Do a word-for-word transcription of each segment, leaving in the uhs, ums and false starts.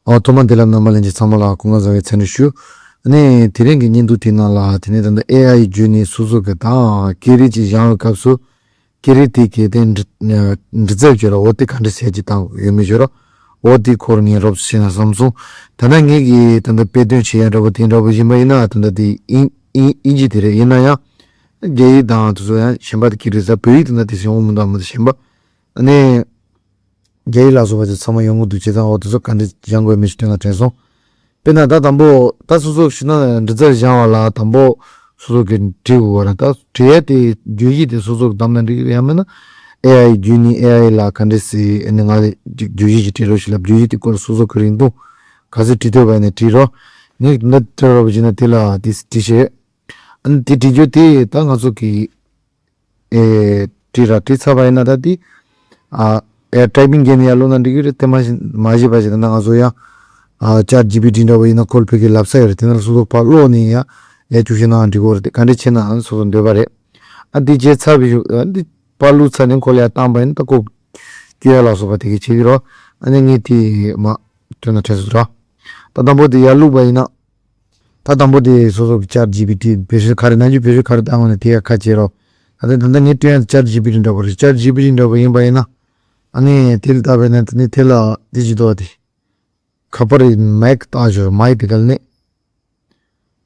ཨོ། ཐོག་མ་དེ་ལ་རྣམ་པ་ལྷན་རྒྱས་ཚང་མ་ལ་སྐུ་ཁམས་བཟང་བའི་འཚམས་འདྲི་ཞུ། ཨ་ནི་དེ་རིང་གི་བརྙན་ཐུང་དེའི་ནང་ལ་དེ་ནས་ད་ལྟ་ཨེ་ཨའི་བརྒྱུད་ནས་སོ་སོ་གི་དང་སྐད་རིགས་ཅིག་སྦྱང་བའི་སྐབས་སུ། སྐད་རིགས་དེ་གའི་དེ་འབྲི་འབྲི་རྩལ་བྱོས་ར། འོ་དེ་ག་འདྲ་བྱས་ཀྱི་བཏང་ཡོད་མེད་བྱོས་ར། འོ་དེའི་སྐོར་ངས་རོབ་ཙམ་བཤད་ན་བསམ་སོང་། ད་ལྟ་ངེད་ཀྱིས་ད་ལྟ་དཔེ་སྟོན་བྱེད་ཡ་འདྲ་པོ་དེ་འདྲ་པོ་ཡིན་པ་ཡིན་ན། ད་ལྟ་དེ་ཨིན་ཨིན་ཨིན་ཇི་དེ་རེད། ཡིན་ན་ཡང་རྒྱ་ཡིག་དང་དེ་ཚོ་ཡང་གཞན་པ་དེ་སྐད་རིགས་ས། བོད་ཡིག་དེ་ན་དེ་སེམས་འོང་མི་འདུག་མི་འདུག་གཞན་པ། ཨ་ནི། རྒྱ་ཡིག་ལ་སོགས་པ་ཚོ་ཚང་མ་ཡོང་གི་འདུག་བྱས་ཙང་འོ་དེ་ཚོ་ག་འདྲ་སྦྱང་དགོས་མིན་ཞིག་སྟོན་ན་དྲན་སོང་། དཔེར་ན་ད་དང་པོ་ད་སོ་སོ་ཞུ་ན་འབྲི་རྩལ་སྦྱང་བ་ལ་དང་པོ་སོ་སོ་གི་འབྲི་དགོས་པ་རེད། ད་འབྲི་ཡ་དེ་བརྗོད་གཞི་དེ་སོ་སོ་གི་བདམས་ན་འགྲིག་གི་རེད། ཡང་མིན་ན་ཨེ་ཨའི་བརྒྱུད་ནས་ཨེ་ཨའི་ལ་ག་འདྲ་ཟེར། ཨ་ནི་ང་ལ་བརྗོད་གཞི་ཅིག་བྲིས་རོགས་ཞེས་ལབ། བརྗོད་གཞི་དེ་སྐོར་སོ་སོ་གི་རིན་ཐང་ག་ཚོད་བྲིས་ཐུབ་པ་ཡིན་ན་བྲིས་རོགས། ངས་འདི་ལྟར་རོགས་བྱས་ན་དེ་ལ་དེ་བྲིས་ཤེས། ཨ་ནི་དེ་བྲིས་རྒྱུ་དེ་ད་ང་ཚོ་གི་ཨེ། བྲིས་ར་བྲིས་ཚར་བ་ཡིན་ན་ད་དེ། ཨ། ཨེ་ཊའི་པིང་བརྒྱབ་ནས་ཡར་བླུགས་ན་འགྲིག་གི་རེད། དེ་མ་གཞི་མ་གཞི་བ་ཞིག་ད་ང་ཚོ་ཡང་། ཨ། ཅེཊ་ཇི་པི་ཊི་འདྲ་བོ་ཡིན་ན་ཁོ་ལ་ཕ་གིར་ལབ་ས་ཡོད་རེད། དེ་ནང་ལ་སོ་སོ་ཕར་བླུགས་ནས་ཡང་ཡར་བསྐྱར་ཞིབ་གནང་ན་འགྲིག་གི་རེད། དེ་ག་འདྲ་བྱས་ན་ཨ་ནི་སོ་སོ་འདོད་པ་རེད། ཨ་འདི་བྱས་ཚར་བའི་གཞུག་ཨ་འདི་ཕར་བླུགས་ཚར་ནས་ཁོ་ལ་ཡར་བཏང་བ་ཡིན་ན་ད་ཁོ་བསྐྱུར་ཡ་ལ་སོགས་པ་དེ་གས་བྱེད་ཀྱི་རོགས། ཨ་ནི་ངས་དེ་མ་སྟོན་ན་དྲན་སོང་ར། ད་དང་པོ་དེ་ཡར་བླུགས་པ་ཡིན་ན། ད་དང་པོ་དེ་སོ་སོ་གི་ཅེཊ་ཇི་པི་ཊི་བེད་སྤྱོད་ག་རེ་ནང་རྒྱུ་བེད་སྤྱོད་ག་རེ་བཏང་དགོས་ན་དེ་ཡང་ཁ་ཕྱེ་རོགས། ད་ལྟ་ད་ལྟ་ངས་སྟོན་ཡ་ཅེཊ་ཇི་པི་ཊི་འདྲ་པོ་རེད། ཅེཊ་ཇི་པི་ཊི་འདྲ་པོ་ཡིན་པ་ཡིན་ན། ཨ་ནི་དེ་ལ་བལྟས་པ་ཡིན་ན་དེ་ནི་དེ་ལ་དེ་ཅི་འདུག་དེ། ཁ་པར་རི་མེག་བཏང་ཞོར་མའི་དེ་ག་ལ་གནས།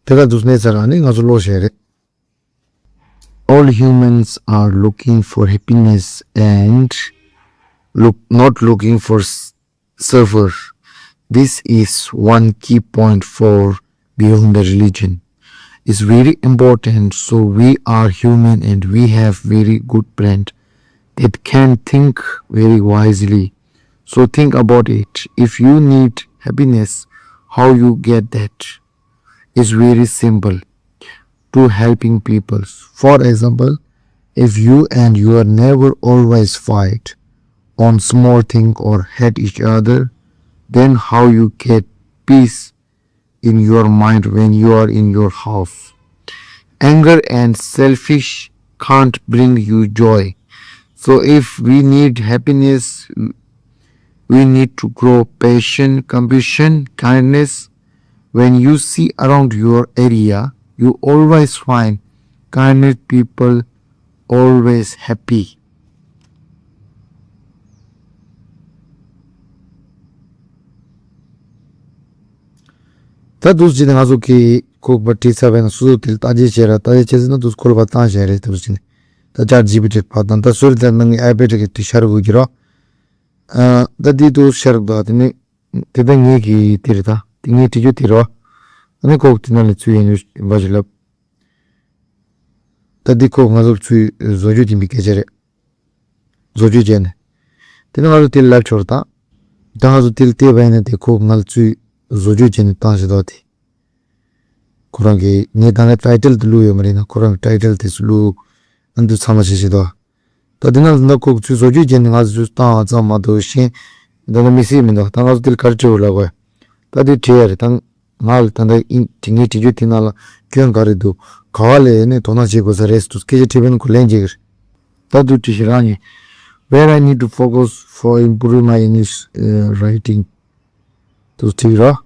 དེ་ག་འདུག་གནས་ཚར། ཨ་ནི་ང་ཚོ་ཀློག་བྱས་རེད། All humans are looking for happiness and look not looking for s- suffer. This is one key point for beyond the religion. It's very important. So we are human and we have very good brain that can think very wisely. So think about it. If you need happiness, how you get that? It's very simple to helping people. For example, if you and your neighbor always fight on small thing or hate each other, then how you get peace in your mind when you are in your house? Anger and selfish can't bring you joy. So if we need happiness, we need to grow patience, compassion, kindness. When you see around your area, you always find kindness people, always happy. ད་འདུག་ཅེས་ནས་ང་ཚོ་གིས་ཁོ་པ་བྲིས་ཚར་བའི་ནང་སོ་སོ་དེ་ལ་བརྟག་དཔྱད་བྱས་ར། བརྟག་དཔྱད་བྱས་ཟིན་ན་འདུག་ཁོ་ལ་ཕར་བཏང་བྱས་རེད། འདུག་ཅེས་ནས་ད་ཅེཊ་ཇི་པི་ཊི་ཕར་བཏང་། ད་སོ་རེ་ད་ནང་གི་ཨའི་པེཌ་གི་དེ་ཤར་དགོས་ཀྱི་རོགས། ཨ། ད་དེ་འདུག་ཤར་འདུག་དེ་ནས། དེ་ལྟར་ངེད་ཀྱིས་དེ་རེད། ད་དེ་ངས་བྲིས་རྒྱུ་དེ་རོ། ཨ་ནི་ཁོ་དེ་ནང་ལ་ཚུར་ཡིན་འབའ་ཞིག་ལབ། ད་འདི་ཁོ་ང་ཚོ་ཚུར་བཟོ་བཅོས་ཡིན་པའི་སྐད་ཆ་རེད། བཟོ་བཅོས་བྱས་ནས། དེ་ནི་ང་ཚོ་དེ་ལ་ལབ་ཆོག་རེད་ད། ད་ང་ཚོ་དེ་ལ་བལྟས་པ་ཡིན་ན་དེ་ཁོ་ང་ལ་ཚུར་བཟོ་བཅོས་བྱས་ནས་བཏང་ཞེས་དོགས་དེ། ཁོ་རང་གིས་ངས་ད་ནི་ཊའི་ཊལ་དེ་བླུགས་ཡོད་མ་རེད་ན། ཁོ་རང་གིས་ཊའི་ཊལ་དེ་ཚོ་བླུགས། ཨ་འདི་ཚང་མ་བྱེད་བཞིན་འདུག་ད་འདི་ནང་ལ་ཁོ་ཚོས་བཟོ་བཅོས་བྱས་ནས་ང་ཚོས་བཏང་བ་ཙམ་མ་གཏོགས་གཞན་ད་ནི་མི་སྲིད་མི་འདུག་ད་ང་ཚོ་དེ་ལ་ག་རེ་བྲིས་འོ་ལབ་དགོས། ད་དེ་བྲིས་ཡ་རེད། ད་ང་ལ་ད་ལྟ་ཨིན་དེ་ངའི་བྲིས་རྒྱུ་དེ་ནང་ལ་སྐྱོན་ག་རེ་འདུག་ག་བ་ལས་ནས་དོ་སྣང་བྱེད་དགོས་ས་རེད་འདུག་སྐད་ཆ་དྲིས་པ་ནི་ཁོ་ལན་རྒྱག་གི་རེད། ད་དུ་བྲིས་ཤིག་རང་ཉིད། Where I need to focus for improving my English, uh, writing. དུ་བྲིས་རོགས།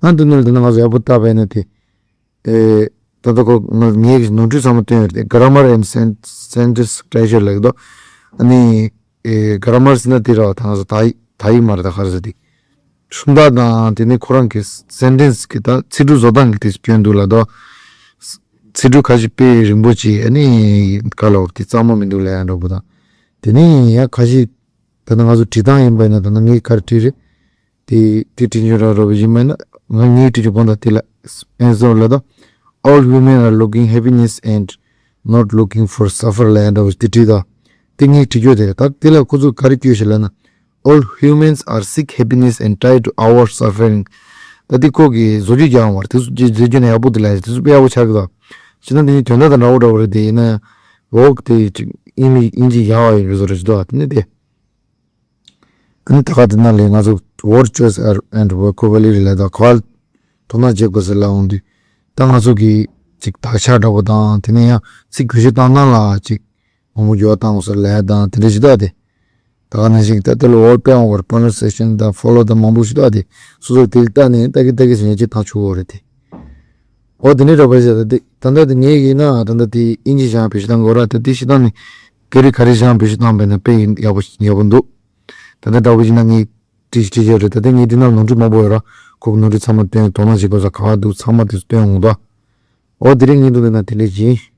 ཨ་འདི་ནང་ལ་ད་ནི་ང་ཚོ་ཡག་པོ་བལྟས་པ་ཡིན་ན་དེ། ཨེ། ད་ལྟ་ཁོ་ང་ངས་ནོར་འཁྲུལ་ཚང་མ་བཏོན་ཡོད་རེད། Grammar and sen- sentence structure ལབ་ཀྱི་འདུག་ཨ་ནི། ཨེ། གྷ་ར་མར་ཟེར་ན་དེ་ར་བ་ད་ང་ཚོ་ད་ཡིག་ད་ཡིག་མ་རེད། ད་ག་རེ་ཟེར་དེ། སུམ་རྟགས་དང་དེ་ནི་ཁོ་རང་གི་སེན་ཊེན་སི་གི་ད་ཚིག་གྲུབ་བཟོ་སྟངས་ཀྱི་དེ་སྐྱོན་འདུག་ལབ་དོ། ཚིག་གྲུབ་ཁ་ཤས་དཔེ་རིང་པོ་ཅིག་ཨ་ནི་ག་ལ་འོ་དེ་གཙང་མ་མི་འདུག་ལབ་ཡ་འདྲ་པོ་དང་། དེ་ནི་ཡང་ཁ་ཤས་ད་ནི་ང་ཚོ་བྲིས་སྟངས་ཡིན་པ་ཡིན་ན་ད་ནི་ངས་ག་རེ་བྲིས་རེད། དེ་དེ་བྲིས་རྒྱུ་ར་རོ་བ་ཡིན་མིན་ན་ང་ངའི་བྲིས་རྒྱུ་བོ་འདྲ་དེ་ལ་ཨེན་སར་ལ་དང་། All women are looking happiness and not looking for suffer ལ་ཡང་འདྲ་བོ་དེ་བྲིས་དང་། དེ་ངའི་བྲིས་རྒྱུ་དེ་རེད། ད་དེ་ལ་ཁོ་ཚོ་ག་རེ་བསྐྱོན་ཤག་ལབ་ན། All humans are seek happiness and try to avoid suffering. ད་དེ་ཁོ་གིས་བཟོ་བཅོས་རྒྱག་ཡོང་བར་དེ་ཚོ་བཟོ་བཅོས་ནས་ཡག་པོ་དེ་ལ་དེ་ཚོ་དཔེ་ཡག་པོ་ཆགས་ཀྱི་འདུག་བྱས་ན་དེ་ནི་དོན་དག་དང་འདྲ་བོ་འདྲ་བོ་རེད། དེ་ཡིན་ན་འོག་དེ་ཅིག་ཨིན་ལི་ཨིན་ཇི་ཡག་པ་ཡོད་པའི་བཟོ་འདྲ་ཞིག་འདུག་དེ་ནི་དེ། ཨ་ནི་ད་ག་དེ་ནང་ལས་ང་ཚོ་word choice and vocabulary ལ་ད་ག་བ་དོ་སྣང་བྱེད་དགོས་ཟེར་ལབ་འོང་དུས། ད་ང་ཚོ་གི་ཅིག་དག་ཆ་འདྲ་པོ་དང་དེ་ནས་ཡང་ཚིག་བེད་སྤྱོད་བཏང་སྟངས་ལ་ཅིག་ མང་པོ་འགྱུར་བ་བཏང་དགོས་ས་ལས་དང་དེ་འདྲ་ཞིག་ད་དེ། ད་ག་ནང་བཞིན་ད་དེ་ལ་འོར་དཔེ་འོང་བར་pronunciation དང་follow དང་མང་པོ་ཞིག་ད་དེ་སོ་སོར་དེ་ལ་ལྟ་ནས་ལྟ་གི་ལྟ་གི་ཟེར་ནས་ཅིག་ཐག་ཆོད་འོ་རེད་དེ། འོ་དེ་ནས་ར་བ་ཞིག་ད་དེ་ད་ལྟ་དེ་ངས་ཡིན་ན་ད་ལྟ་དེ་ཨིན་ཇི་བཞག་བེད་སྤྱོད་བཏང་དགོས་ར་ད་དེ་ཞིག་བཏང་ནས་ཀ་རི་ག་རི་བཞག་བེད་སྤྱོད་བཏང་བས་ན་དཔེ་ཡག་པོ་ཡག་པོ་འདུག་ད་ལྟ་འདྲ་བོ་ཞིག་ན་ངས་བྲིས་བྲིས་བྱས་རེད། ད་ལྟ་ངས་འདི་ན་ནོར་འཁྲུལ་མང་པོ་ཡོད་ར། ཁོ་གི་ནོར་འཁྲུལ་ཚང་མ་བསྟན། དོ་སྣང་བྱེད་དགོས་ས་ག་བ་འདུག་ཚང་མ་དེ་ཚོ་བསྟན་འོང་ད། འོ་དེ་རིང་ངས་འདུག་འདི་ན་དེ་འདྲས་ཡིན།